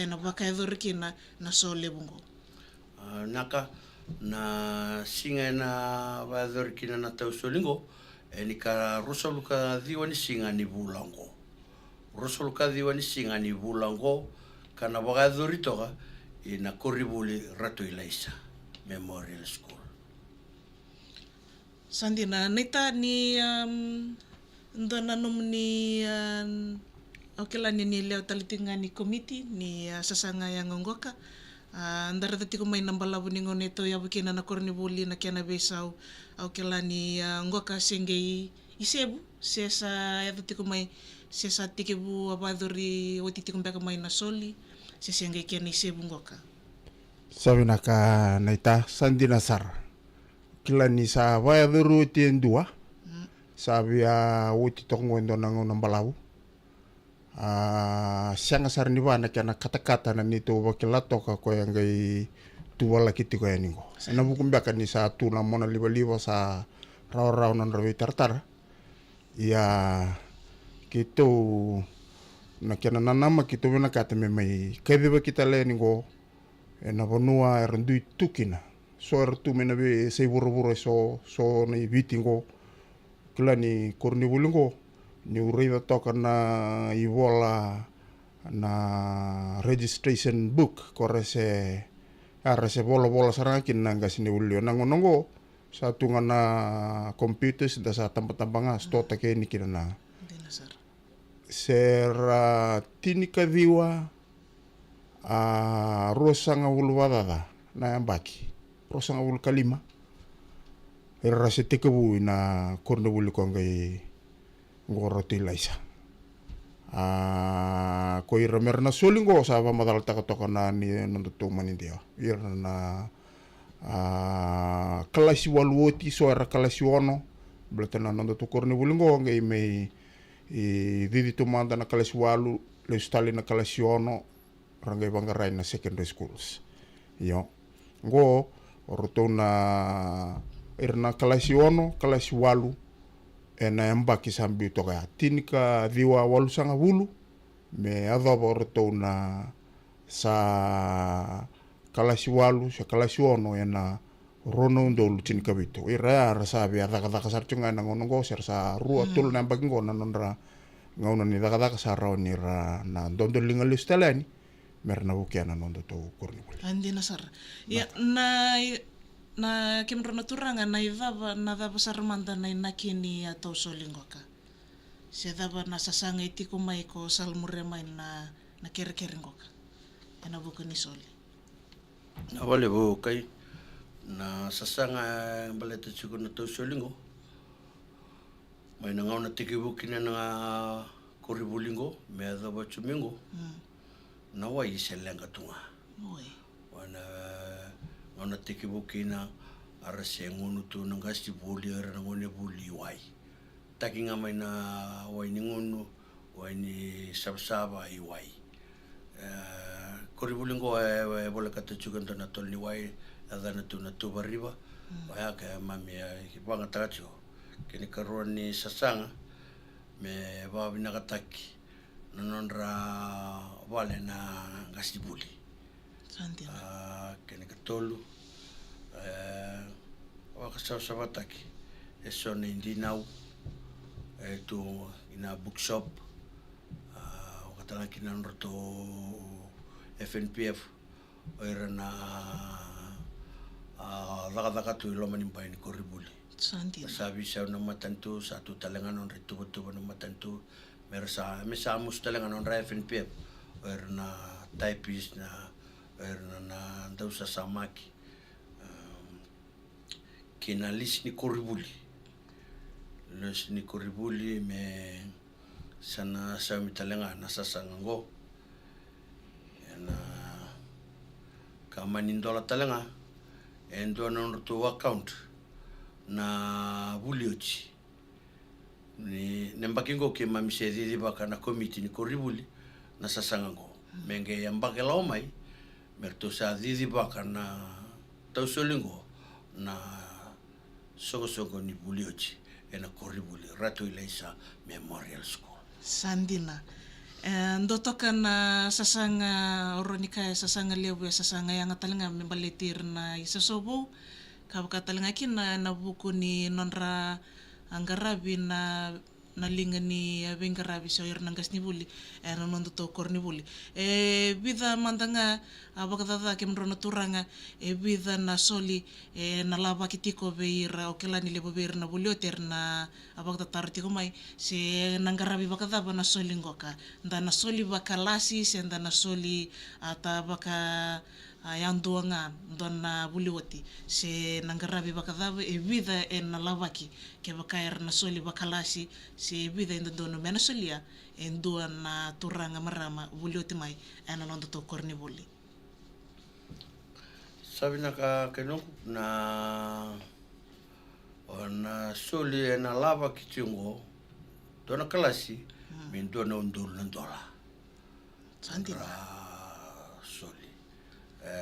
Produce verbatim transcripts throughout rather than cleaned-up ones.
ena vakayacori kina na solevu qo? A, naka, na siga ena vakayacori kina na tausoli qo, e ni ka ruasagavulu ka ciwa ni siga ni vula qo. Ruasagavulu ka ciwa ni siga ni vula qo, ka na vakayacori toka ina koronivuli Ratu Ilaisa Memorial School. Sa dina, naita ni, um, dua na nomuni, um, au kila ni ni lewe tale tiko ga ni komiti ni, uh, sasaga yaga qoka. Uh, da raica tiko mai na balavu ni gauna e tauyavu kina na koronivuli, na kena veisau. Au kila ni, uh, qoka se qai isevu, se sa yaco tiko mai, se sa tekivu a vakayacori oti tiko beka mai na soli, se se qai kena isevu qoka. Sa vinaka naita, sa dina sara. Kila ni sa vakayacori oti e dua. Mm. Sa via oti toka qo e dua na gauna balavu. A, sega sara ni va na kena katakata na neitou vakila toka ko ya qai tuvalaki tiko yani qo. Sa. Ena vuku beka ni sa tu na mona livaliva, sa rawarawa na nodra veitaratara. Ia, keitou, na kena nanamaki, keitou vinakata me mai kacivaki tale yani qo ena vanua era dui tu kina. So era tu mai na veiyasai vuravura, so, so na i Viti qo. Kila ni koronivuli qo, niu raica toka na ivola, na registration book, ko ra se, a ra se volavola sara ga kina na qasenivuli. Na gauna qo, sa tu ga na computers, da sa tabataba ga, store-taki yani kina na. Dina sara. Se ra tinikaciwa, a, ruasagavulu vakacaca na yabaki, ruasagavulu ka lima. Era se tekivu ina koronivuli ko qai qo Ratu Ilaisa. A, ko ira mera na soli qo sa vakamacalataka toka na ni nodatou manidia. Ira na, a, kalasi walu oti, so era kalasi ono. Baleta na nodatou koronivuli qo qai mai, e, cici tu mada na kalasi walu, lesu tale na kalasi ono, ra qai vaqara ina secondary schools. Io. Qo, o ratou na, ira na kalasi ono, kalasi walu, ena yabaki sa biu toka ya. Tinikaciwa walusagavulu, me yacova o ratou na sa kalasi walu, se kalasi ono, ena rua na udolu tinikavitu. Ira ya ra sa via cakacaka sara tiko ga ena gauna qo, se ra sa rua, mm, tolu na yabaki qo na nodra gauna ni cakacaka, sa rawa ni ra na dodoliga lesu tale yani, mera na vukea na nodatou koronivuli. A, dina sara. Ia, na, na kemudrau na turaga, na icava, na cava sara mada na inaki ni a tausoli qoka? Se cava na sasaga e tiko mai ko salamuria mai na, na kerekere qoka ena vuku ni soli? Na vale vou kai, na sasaga e baleta tiko na tausoli qo. Mai na gauna tekivu kina na koronivuli qo, me yacova tu mai qo. Mm. Na wai se leqa tu ga. Oi. Ena gauna tekivu kina, era se gunu tu na qasenivuli, era na gonevuli i wai. Taki ga mai na wai ni gunu, wai ni savasava i wai. E, koronivuli qo e, e volekata tiko e dua na tolo ni wai, e yacana tu na Tuva River. Mm. Oya keimami, e, vakayagataka tiko. Kena ikarua ni sasaga, me vakavinakataki na nodra vale na qasenivuli. Sa dina. A, kena ikatolu, e, vakasavasavataki eso na idinau e tu ina bookshop, a, vakatalega kina na nodratou F N P F, o ira na, a, cakacaka tu i loma ni bai ni koronivuli. Sa dina. Sa veisau na matanitu, sa tu talega na nodra ituvatuva na matanitu, me ra sa, me sa musu talega na nodra F N P F, o ira na typist, na, o ira na, na dausasamaki, um, kei na lisi ni koronivuli. Lisi ni koronivuli me sa na saumi talega na sasaga qo. Ena ka mani dola talega e dua na nodratou account na vuli oti. Ni, na yabaki qo keimami se cicivaka na komiti ni koronivuli na sasaga qo. Mm. Me qai yabaki lawa mai, me ratou sa cicivaka na tausoli qo na soqosoqo ni vuli oti ena koronivuli Ratu Ilaisa Memorial School. Sa dina. E dua toka na sasaga, o rau ni kaya, sasaga levu, e sasaga yaga tale ga me baleti ira na isoso vou. Ka vaka tale ga kina ena vuku ni nodra, a, qaravi na, na liga ni, a, veiqaravi se o ira na qasenivuli ena nodatou koronivuli. E vica mada ga, a, vakacaca kemudrau na turaga, e vica na soli ena lavaki tiko vei ira, o kila ni levu vei ira na vuli oti era na, a, vakatataro tiko mai, se na qaravi vakacava na soli qoka. Da na soli vakalasi se da na soli, a, ta vaka, a, yadua ga dua na vuli oti, se na qaravi vakacava, e vica ena lavaki, kevaka era na soli vakalasi, se vica e dodonu me na solia e dua na turaga, marama vuli oti mai ena nodatou koronivuli. Sa vinaka kei noqu, na, o na soli ena lavaki tiko qo, dua na kalasi, mm, me dua na udolu na dola. Sa dina. Ra soli. E,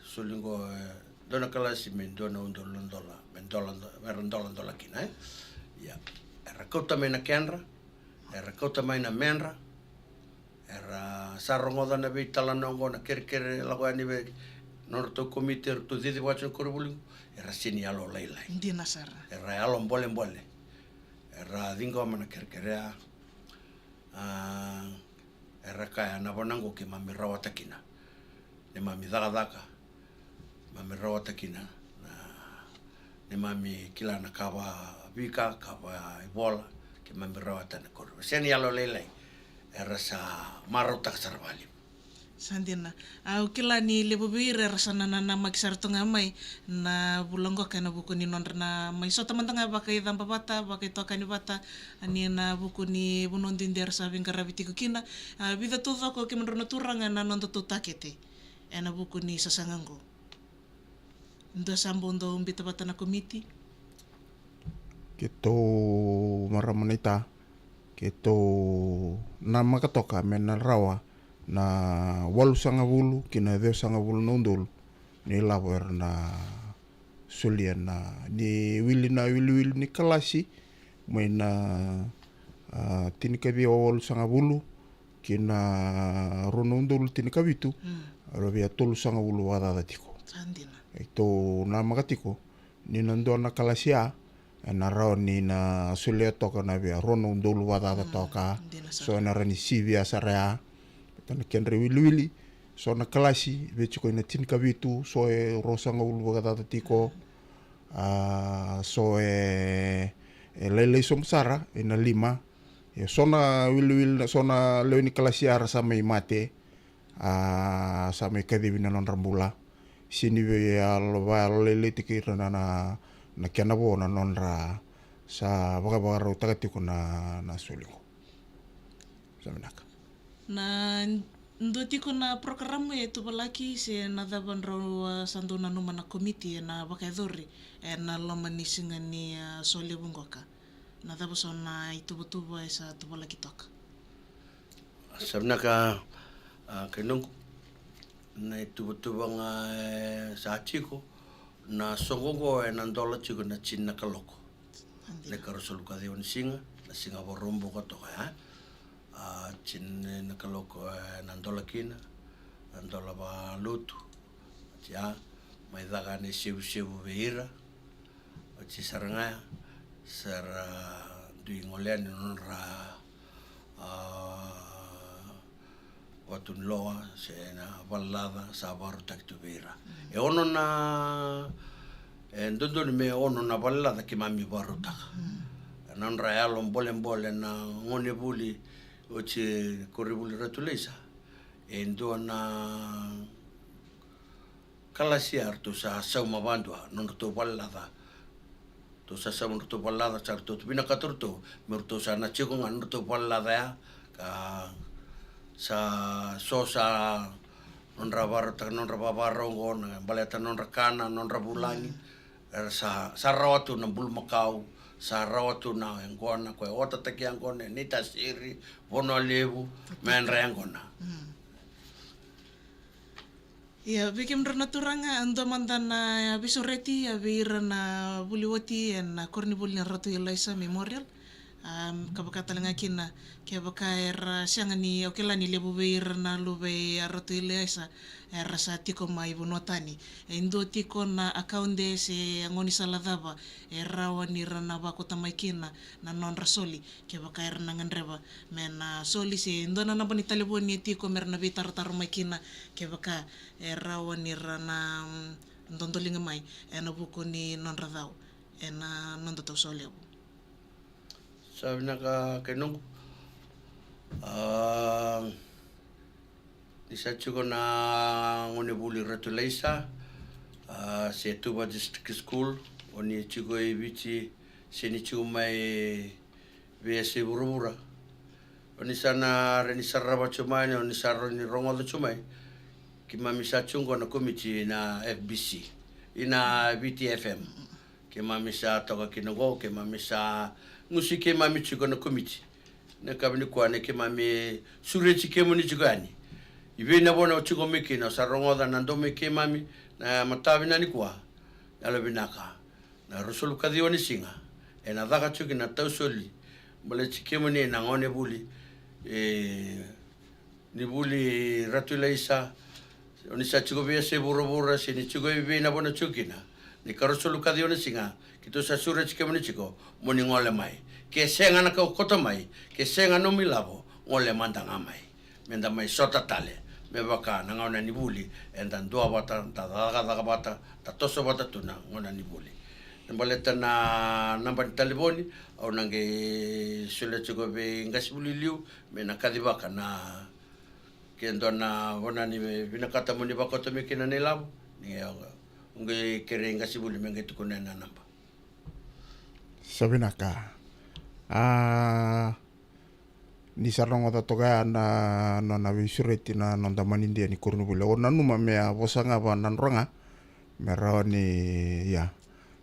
soli qo, e, dua na kalasi me dua na udolu na dola, me dola, me ra dola, dola kina, e? Ia. Era kauta mai na kedra, era kauta mai na medra, era sa rogoca na veitalanoa oqo, na kerekere lako yani vei nodratou komiti, eratou cici vata na koronivuli, era sega ni yalo lailai. Dina sara. Era yalo bolebole. Era ciqoma na kerekere ya. A, era kaya na vanua oqo keimami rawata kina. Neimami cakacaka, keimami rawata kina. Na, neimami kila na ka vavika, ka vaivola, keimami rawata na koro. Sega ni yalo lailai, era sa marautaka sara vakalevu. Sa dina. Au kila ni levu vei ira era sa nanamaki sara tu ga mai na vula qoka ena vuku ni nodra na mai sota mada ga vakaicaba vata, vakaitokani vata, ni na vuku ni vanua duidui era sa veiqaravi tiko kina. A, vica taucoko kemudrau na turaga na nodatou takete ena vuku ni sasaga oqo? Dua sa bau dau biuta vata na komiti. Keitou marama naita, keitou namaka toka me na rawa na walusagavulu ki na ciwasagavulu na udolu ni lavo era na solia na, ni wili na wiliwili ni kalasi mai na, a, tinikaciwa walusagavulu ki na rua na udolu tinikavitu, mm, era via tolusagavulu vakacaca tiko. Sa dina. Keitou namaka tiko ni na dua na kalasi ya ena rawa ni na solia toka na via rua na udolu vakacaca, mm, toka. Dina sara. So ena rawa ni sivia sara ya. Keitou na kedra iwiliwili, so na kalasi vei tiko ina tinikavitu, so e ruasagavulu vakacaca tiko. Mm. A, so e, e lailai sobu sara ina lima. E so na wiliwili, so na lewe ni kalasi ya era sa mai mate, a, sa mai kacivi na nodra bula. Sega ni via yalo, via yalo lailai tiko ira na, na, na kena vo na nodra sa vakavakarautaka tiko na, na soli qo. Sa vinaka. Na dua tiko na porokaramu e tuvalaki se na cava drau, a, sa dau nanuma na komiti ena vakayacori ena loma ni siga ni, a, solevu qoka? Na cava so na ituvatuva e sa tuvalaki toka? Sa vinaka, a, kei noqu, na ituvatuva ga e sa tiko, na soqo qo ena dola tiko na tini na kaloko. Sa dina. Na ikaruasagavulu ka ciwa ni siga, na siga Vakaraubuka toka ya. A, tini na kaloko ena dola kina, na dola vakalotu. Oti ya, mai caka na isevusevu vei ira. Oti sara ga ya, sa ra dui gole yani na nodra, a, vatu ni loa se na valelaca sa vakarautaki tu vei ira. Mm. E ono na, e dodonu me ono na valelaca keimami vakarautaka. Mm. Na nodra yalo bolebole na gonevuli oti koronivuli Ratu Leisa. E dua na kalasi ya ratou sa sauma vakadua, nodratou valelaca. Ratou sa sauma nodratou valelaca, sa ratou tu vinakata ratou me ratou sa na tiko ga nodratou valelaca ya, ka sa so sa nodra vakarautaka, nodra vavarau qo na baleta nodra kana, nodra vulagi. Mm. Era sa, sa rawa tu na bulumakau, sa rawa tu na yaqona, ko e otataki yaqona, e Naitasiri, Vanua Levu, me dra yaqona. Mm. Ia, vei kemudrau na turaga, dua mada na veisureti, a, vei ira na vuli oti ena koronivuli na Ratu Elaisa Memorial. Am, ka vaka tale ga kina, kevaka era sega ni, au kila ni levu vei ira na luve i a Ratu Ilaisa era sa tiko mai vanua tani. E dua tiko na akaude se a gaunisala cava e rawa ni ra na vakauta mai kina na nodra soli, kevaka era na gadreva me na soli, se dua na naba ni talevoni e tiko me ra na veitaratara mai kina, kevaka e rawa ni ra na, mm, dodoliga mai ena vuku ni nodra cau ena noda tau solevu. Sa vinaka kei noqu. A, ni sa tiko na gonevuli Ratu Ilaisa, a, se Tuva District School, o ni tiko i Viti, se ni tiko mai veiyasai vuravura. O ni sa na rawa ni sarava tiko mai, o ni sa rawa ni rogoca tiko mai. Keimami sa tiko qo na komiti na F B C, i na Viti F M. Keimami sa toka kina qo, keimami sa gusi keimami tiko na komiti. Na yakavi nikua ni keimami sureti kemuni tiko yani. I vei na vanua o tiko mai kina, o sa rogoca na domo i keimami na mataka vinaka nikua. Yalovinaka. Na ruasagavulu ka ciwa ni siga ena caka tiko kina na tausoli baleti kemuni na gonevuli, e, ni vuli Ratu Ilaisa. O ni sa tiko veiyasai vuravura se ni tiko i vei na vanua tiko kina, ni ka ruasagavulu ka ciwa ni siga keitou sa sureti kemuni tiko mo ni gole mai. Ke sega na ka o kauta mai, ke sega nomu ilavo, gole mada ga mai. Me da mai sota tale me vaka na gauna ni vuli eda duavata, da cakacaka vata, da toso vata tu na gauna ni vuli. Na baleta na naba ni talevoni au na qai solia tiko vei qasenivuli liu me na kacivaka na, ke dua na vanua ni vinakata mo ni vakauta mai kina na ilavo, ni o qai kerei qasenivuli me qai tukuna na naba. Sa vinaka. A, ni sa rogoca toka ya na nona veisureti na noda manidia ni koronivuli. Au nanuma me a vosa ga vakadrau ga me rawa ni, ia,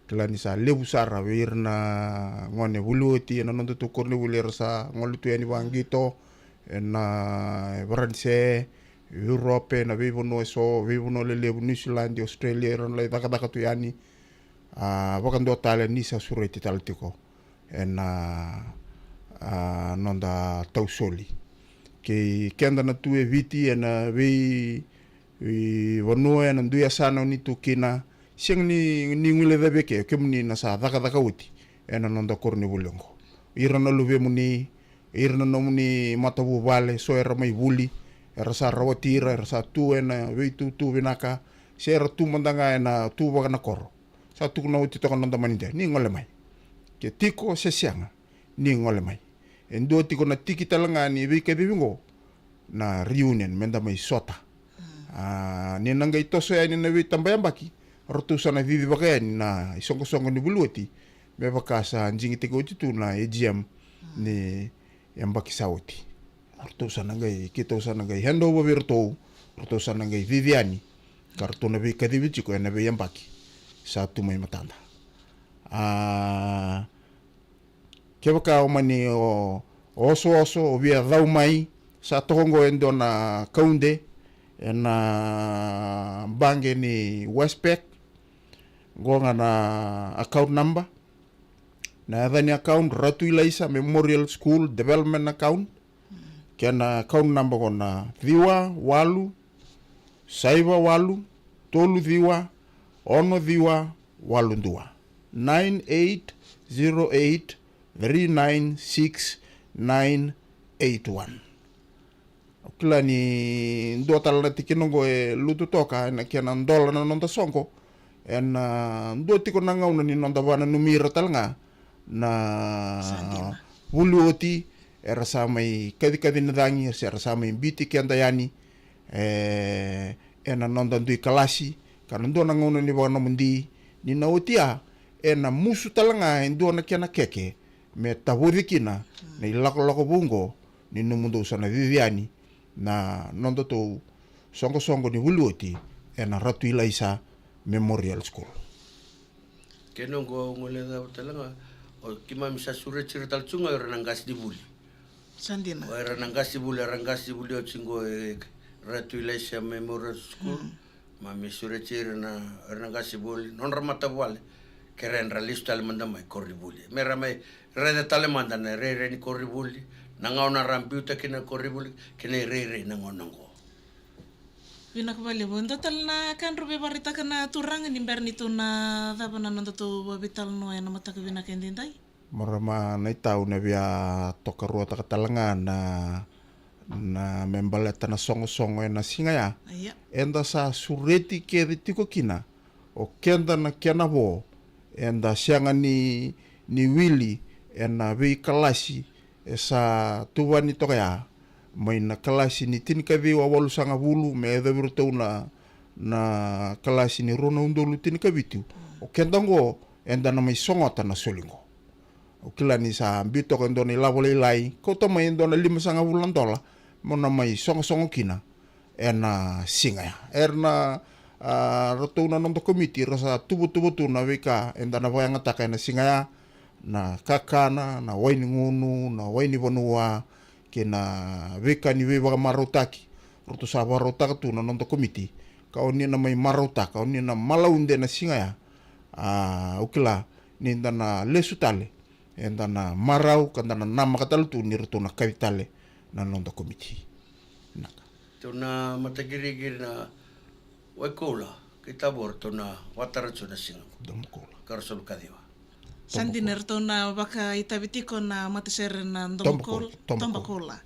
kila ni sa levu sara vei ira na gone vuli oti ena noda tu koronivuli era sa gole tu yani vaqito ena, e, Varanise, Europe, na veivanua eso, veivanua lelevu, Niusiladi, Australia, era na lai cakacaka tu yani. A, vakadua tale ni sa sureti tale tiko ena, a, noda tausoli. Kei keda na tu e Viti ena vei, veivanua ena dui yasana o ni tu kina, sega ni, ni guilecavi eke, kemuni na sa cakacaka oti ena noda koronivuli oqo. Ira na luvemuni, ira na nomuni matavuvale, so era mai vuli, era sa rawati ira, era sa tu ena veitutu vinaka, se era tu mada ga ena tu vakanakoro. Sa tukuna oti toka na noda manidia, ni gole mai. Ke tiko se sega, ni gole mai. E dua tiko na tiki tale ga ni veikacivi oqo, na reunion, me da mai sota. A, ni na qai toso yani na veitabayabaki, ratou sa na cicivaka yani na isoqosoqo ni vuli oti, me vaka sa digitaki oti tu na A G M ni yabaki sa oti. Ratou sa na qai, keitou sa na qai hand over vei ratou, ratou sa na qai cici yani ka ratou na veikacivi tiko ena veiyabaki sa tu mai matada. A, kevaka o mani o, o osooso, o via cau mai, sa toka oqo e dua na kaude ena baqe ni Westpac. Oqo ga na account number. Na yaca ni account, Ratu Ilaisa Memorial School Development Account. Kei na account number oqo na ciwa walu, saiva walu, tolu ciwa, ono ciwa, walu dua. Nine eight zero eight three nine six nine eight one. Au kila ni dua tale na tikina oqo e lutu toka ena kena dola na noda soqo. Ena, a, dua tiko na gauna ni noda vakananumi ira tale ga na vuli oti, era sa mai kacikaci ni cagi, se era sa mai biuti keda yani, e, ena noda dui kalasi, ka na dua na gauna ni vakanomodi, ni na oti ya, ena musu tale ga e dua na kena keke me tavoci kina na ilakolako vou oqo ni nomudou sa na cici yani na nodatou soqosoqo ni vuli oti ena Ratu Ilaisa Memorial School. Kei noqu guilecava tale ga, o keimami sa sureti ira tale tu ga o ira na qasenivuli. Sa dina. O ira na qasenivuli, era qasenivuli oti qo e Ratu Ilaisa Memorial School. Keimami sureti ira na, ira na qasenivuli, nodra matavuvale. Kerea era lesu tale mada mai koronivuli me ra mai raica tale mada na irairai ni koronivuli, na gauna ra biuta kina na koronivuli kei na irairai na gauna oqo. Vinaka vakalevu. Dua tale na ka drau veivakaraitaka na turaga ni bera ni tou na cava na nodatou veitalanoa ena mataka vinaka edaidai. Marama, na itau na via tokaruataka tale ga na, na me baleta na sogosogo ena siga ya. Ia. Eda sa sureti kece tiko kina o keda na kena vo, eda sega ni, ni wili ena veikalasi e sa tuvani toka ya, mai na kalasi ni tinikaciwa walusagavulu me yacovi iratou na, na kalasi ni rua na udolu tinikavitu. O keda oqo eda na mai sogota na soli oqo. Au kila ni sa biu toka e dua na ilavo lailai, kauta mai e dua na limasagavulu na dola mo na mai sogosogo kina ena siga ya. Era na, a, ratou na noda komiti ra sa tuvatuva tu na veika eda na vakayagataka ena siga ya, na kakana, na wai ni gunu, na wai ni vanua, kei na veika ni veivakamarautaki. Ratou sa vakarautaka tu na noda komiti ka o ni na mai marautaka, o ni na malaude na siga ya. A, au kila ni da na lesu tale, eda na marau ka da na namaka tale tu ni ratou na kaci tale na noda komiti. Vinaka. Tou na mataqiriqiri na Waikoula kei Tavua, ratou na vakatara tu na siga. Domo koula. Ka ruasagavulu kaciwa. Sa dina, ratou na vakaitavi tiko na matasere na Domo Koula, Toba Koula.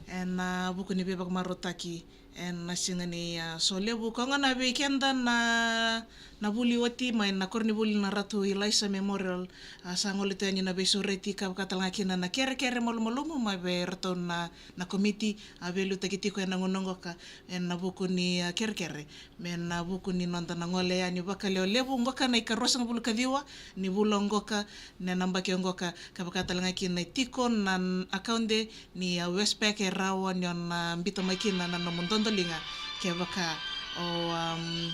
Ena vuku ni veivakamarautaki ena siga ni, a, solevu. Koya gona vei keda na, na vuli oti mai na koronivuli na Ratu Ilaisa Memorial, a, sa gole tu yani na veisureti ka vaka tale ga kina na kerekere malumalumu mai vei iratou na, na komiti a veiliutaki tiko ena gauna oqo ka ena vuku ni, a, kerekere. Me na vuku ni noda na gole yani vakalevu oqo ka na ikaruasagavulu kaciwa ni vula oqo ka, na yabaki oqo ka, ka vaka tale ga kina e tiko na akaude ni, a, Westpac e rawa ni o na, a, biuta mai kina na nomu dodoliga kevaka o, am,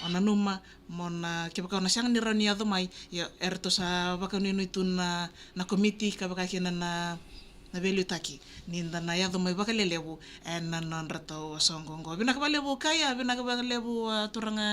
o nanuma mo na, kevaka o na sega ni rawa ni yaco mai, ia eratou sa vakanuinui tu na, na komiti ka vaka kina na, na veiliutaki ni da na yaco mai vakalelevu ena nodratou soqo oqo. Vinaka vakalevu Kaya, vinaka vakalevu, a, turaga na